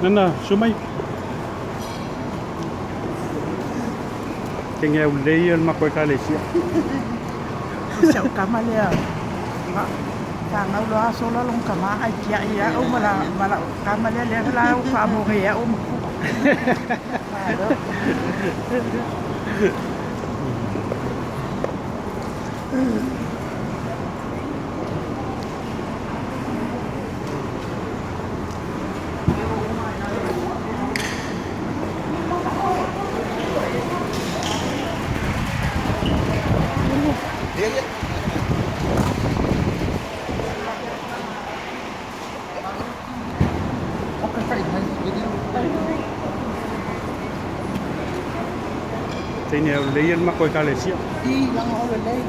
Nana, sumai. Tenga o lei el makoe kalesia. Sau kama lea. Whangau loa solo long kama ai kia ia o mala mala kama lea lea la o wha ia o maku. Tenga o lei el makoe kalesia. I langa o le lei.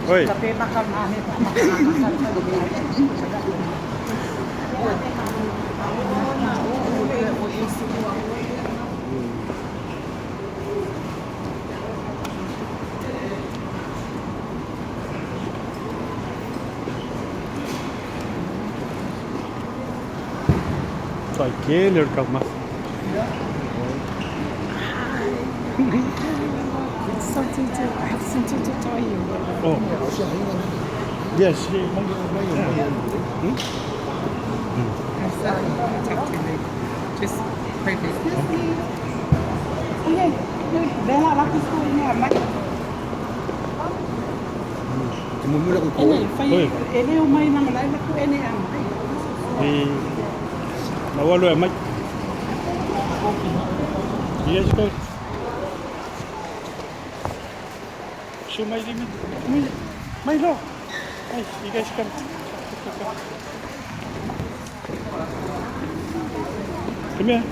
Oi. Kape maka mahe maka. Tai kele o kau Something to, I have something to tell you. Oh. Yes. Just perfect. Okay. Oi. E leo mai na malai la ku ene a mai. E na walo e mai. Yes, go. Sumai limi. Mai, mai lo. Hey, you guys come. Come here.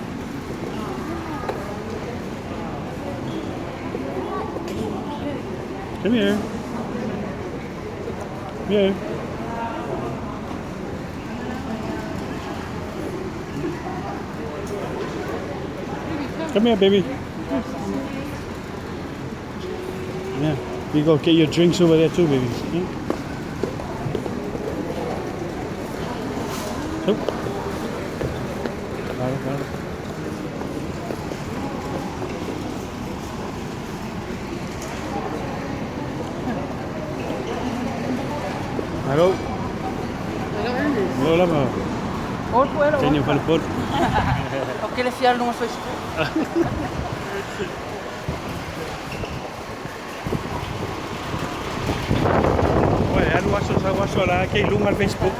Come here. Come here. Come here, baby. Yeah. You go get your drinks over there too, baby. Yeah. Oh. Got it, got it. Hello. Hello, lama. Tenho para pôr. O que le fiar numa Facebook. Ué, alu aso sa aso la ke lunga Facebook.